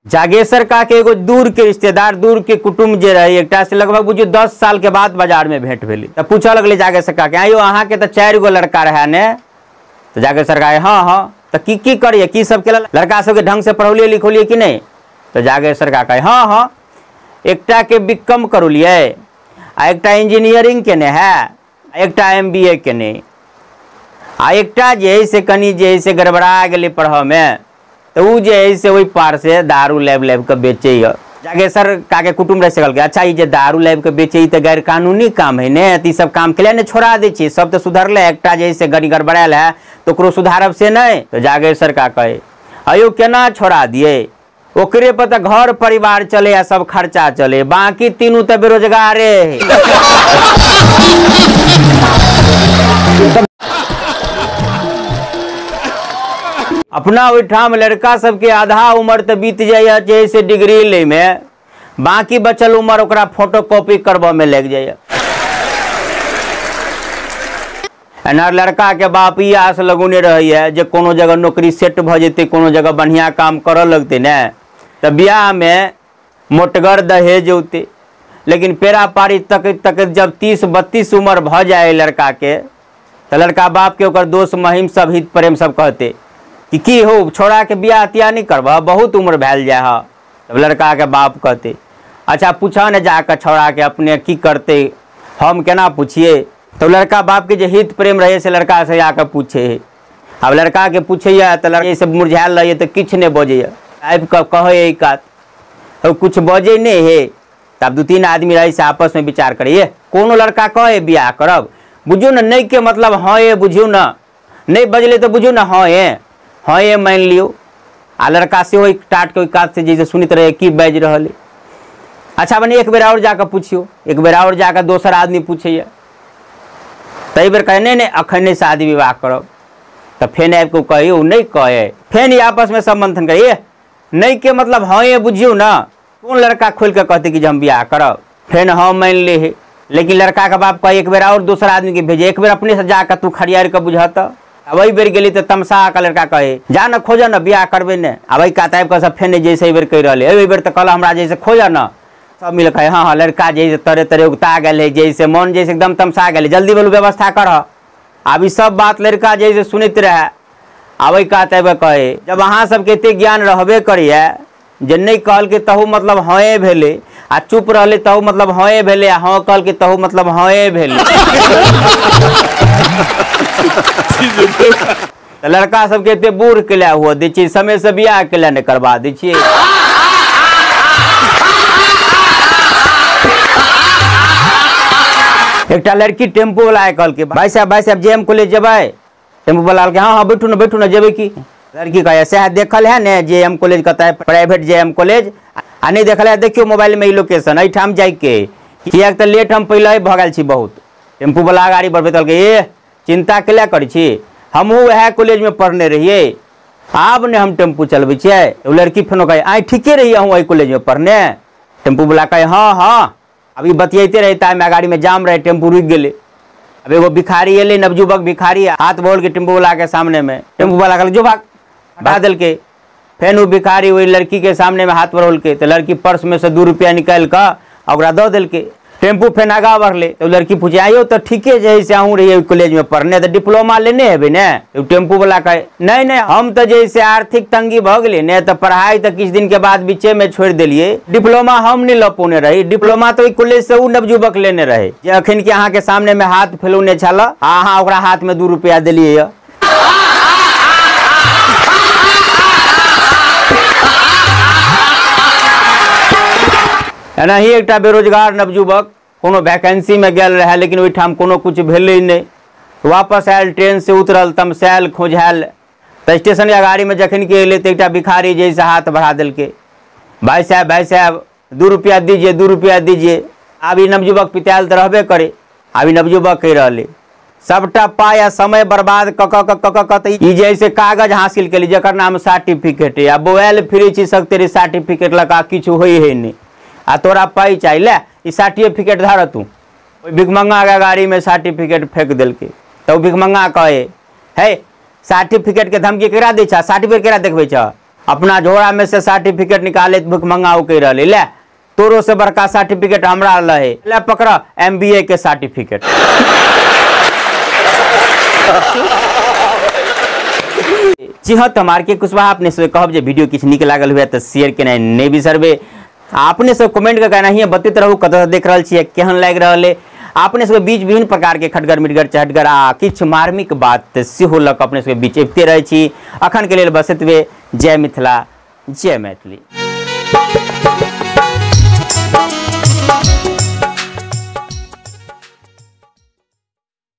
जागेश्वर का के एगो दूर के रिश्तेदार, दूर के कुटुम्ब जे रहे एकटा से लगभग बुझियो 10 साल के बाद बाजार में भेंट भेली। त पूछऽ लगले जागेश्वर का के, आयो अहाँ के त 4 गो लड़का रहे ने? तो जागेश्वर का हाँ हाँ। त की की करिए, की सब के लड़का सबके ढंग से पढ़ौलिए लिखौलिए कि नहीं? तो जागेश्वर का कहे हाँ हाँ, एकटा के बीकॉम करौलिए आ एकटा इंजीनियरिंग केने है, एकटा MBA केने, आ एकटा जे है से कनी जे है से गड़बड़ा गेलै पढ़ऽ में, तो उ जे है से ओहि पार से दारू लाबि लाबि कऽ बेचैए। जागेश्वर का के कुटुम्ब रहि सकल अच्छा ई जे दारू लाबि कऽ बेचै तऽ गैर कानूनी काम है ने, तऽ ई सब काम के लिए ने छोड़ा दै छियै, सब तऽ सुधरलै, एकटा जे है से गड़ी गड़बड़ायल है तऽ ओकरो सुधारब से नहि। तऽ जागेश्वर का कहे अयो केना छोड़ा दियै, ओकरे पर तऽ घर परिवार चले आ सब खर्चा चले, बाकी तीनू तऽ बेरोजगारे है। अपना ओहिठाम लड़का सबके आधा उम्र तऽ बीत जाइए जे से डिग्री लै में, बाकी बचल उम्र ओकरा फोटो कॉपी करबऽ में लागि जाइए। एना लड़का के बाप ई आस लगौने रहैए जे कोनो जगह नौकरी सेट भऽ जेतै, कोनो जगह बढ़िआँ काम करऽ लगतै ने तऽ बियाह में मोटगर दहेज औतै। लेकिन पेरा पारी तकैत तकैत जब 30-32 उम्र भऽ जाए लड़का के, तऽ लड़का बाप के ओकर दोस्त महिम सब हित प्रेम सब कहते कि की हो छोड़ा के बियाह तियाह नहीं करबह, बहुत उम्र भेल जाए है। तब लड़का के बाप कहते अच्छा पूछऽ ने जाकऽ छोड़ा के अपने की करते, हम केना पूछिए। तब लड़का बाप के जे हित प्रेम रहे से लड़का से जाकऽ पूछे है। आब लड़का के पूछैए तऽ लड़का से मुरझायल रहैए तऽ किछु नहि बजैए, आबि कऽ कहै कात कुछ बजै नहीं है। तब 2-3 आदमी रहे से आपस में विचार करैए, कोनो लड़का कहे बियाह करब, बुझियौ ने नहीं के मतलब हाँ ये बुझियौ ने, नहीं बजले तऽ बुझियौ ने हाँ ये हाँ ये मान लियौ। आ लड़का सेहो एक टाट के ओहि कात से जैसे सुनैत रहै की बाजि रहल है। अच्छा बने एक बेर और जाकऽ पुछियौ, एक बेर और जाकऽ दोसर आदमी पूछैए, तै बेर कहै नहीं नहीं अखन नहीं शादी विवाह करब। तऽ फेन आबि कऽ कहियौ नहीं कहे, फेन ई आपसमे सब मंथन करिए, नहीं के मतलब हाँ ये बुझियौ ने, कोन लड़का खोलि कऽ कहतै कि जे हम बियाह करब, फेन हाँ मानि ले है। लेकिन लड़का के बाप कहे एक बेर और दोसर आदमी के भेजे, एक बेर अपने से जाकऽ तू खरियार कऽ बुझत। आब एहि बेर गेली तऽ तमसा कऽ लड़का कहे जा ने खोजऽ ने बियाह करबै ने। आब एहि कात आबि कऽ सब फेन जैसे एहि बेर कहि रहल है, एहि बेर तऽ कहलक हमरा जैसे खोजऽ ने, सब मिल कहे हाँ हाँ लड़का जैसे तरे तरे उगता गेल है, जैसे मन जैसे एकदम तमसा गेल है, जल्दी बोलू व्यवस्था करह। आब ई सब बात लड़का जैसे सुनैत रहए। आब एहि कात आबि कऽ कहे जब अहाँ सबके एते ज्ञान रहबे करैए जे नहीं कहलकै तहु मतलब हाँ भेलै, आ चुप रहलै तहु मतलब हाँ भेलै, आ हाँ कहलकै तहु मतलब हाँ भेलै। तऽ लड़का सबके एते बूढ़ के लए हुअ दै छियै, समय से बियाह के लए नहि करबा दै छियै। एकटा लड़की टेम्पू वाला कहलकै भाई साहब जे एम कॉलेज जेबै? टेम्पू वाला कहलकै हाँ हाँ बैठू ने बैठू ने जेबै की। लड़की कहै सएह देखल है ने जे एम कॉलेज कतऽ है, प्राइवेट जे एम कॉलेज, आ नहि देखल है देखियौ मोबाइल में ई लोकेशन एहिठाम जाइके, किएक तऽ लेट हम पहिले भऽ गेल छी बहुत। टेम्पू वाला गाड़ी बढ़बैत कहलकै ए चिंता के लए करै छी, हमहूँ वएह कॉलेजमे पढ़ने रहियै, आब ने हम टेम्पू चलबै छियै। लड़की फेनो कहै आइ ठीके रहियै अहूँ एहि कॉलेजमे पढ़ने? टेम्पू वाला कहै हाँ हाँ। अभी बतियाइते रहे ताहिमे गाड़ी में जाम रहे, टेम्पू रुकि गेलै। अब एगो भिखारी एलै नवयुवक भिखारी, हाथ बोल के टेम्पू वाला के सामने में, टेम्पू वाला कहलक जो भाग, हटा देलकै। फेन ओ भिखारी ओहि लड़की के सामने में हाथ बढ़ौलकै तऽ लड़की पर्स में से 2 रुपया निकालि कऽ ओकरा दऽ देलकै। टेम्पू फेन आगाँ बढ़लै तऽ लड़की पूछे आइयो तऽ ठीके जे है से अहूँ रहियै कॉलेजमे पढ़ने, तऽ डिप्लोमा लेने हेबै ने? टेम्पू वाला कहै नहीं नहीं हम तऽ जे से आर्थिक तंगी भऽ गेलै ने तऽ पढ़ाइ तऽ किछु दिन के बाद बीचेमे छोड़ि देलियै, डिप्लोमा हम नहि लऽ पौने रही, डिप्लोमा तऽ ओहि कॉलेज से ओ नवयुवक लेने रहै जे अखन के अहाँके सामने में हाथ फैलौने छल आ अहाँ ओकरा हाथ में 2 रुपया देलियै यऽ। एनाही एकटा बेरोजगार नवयुवक कोनो वैकेंसी में गेल रहे, लेकिन ओहिठाम कोनो कुछ भेलै नहि। वापस आयल, ट्रेन से उतरल, तमसायल खोझायल, तऽ स्टेशन के गाड़ी में जखन के एलै तऽ एकटा भिखारी जैसे हाथ बढ़ा देलकै, भाई साहब 2 रुपया दीजिए, 2 रुपया दीजिए। आब ई नवयुवक पितायल तऽ रहबे करे, आब ई नवयुवक कहि रहलै सबटा पाइ आ समय बर्बाद कऽ कऽ कऽ कऽ तऽ ई जे से कागज हासिल केली जकर नाम सर्टिफिकेट है, आ बौआयल फिरै छी सगतरी सर्टिफिकेट लऽ कऽ किछु होइ है नहि, आ तोरा पाइ चाही, ले ई सर्टिफिकेट धर तू। ओहि भिखमंगा के गाड़ी में सर्टिफिकेट फेंक देलकै। तऽ ओ भिखमंगा कहे हे सर्टिफिकेट के धमकी केकरा दै छह, सर्टिफिकेट केकरा देखबै छह? अपना झोरा में से सर्टिफिकेट निकालैत भुखमंगा कहि रहलै, ले तोरो से बड़का सर्टिफिकेट हमरा लहे, ले पकड़ MBA के सर्टिफिकेट। जी हाँ, तो हम आर के कुशवाहा अपने से कहब जे वीडियो किछु नीक लागल हुए तो शेयर केनाइ नहि बिसरबै। अपने सब कमेंट कऽ एनाहिए बतैत रहू कतऽ देख रहल छियै, केहन लागि रहल अइ। अपने सबके बीच विभिन्न प्रकार के खटगर मिटगर चहटगर आ किछु मार्मिक बात सेहो लऽ कऽ अपने सबके बीच अबिते रहै छी। अखन के लेल बस एतबे। जय मिथिला, जय मैथिली।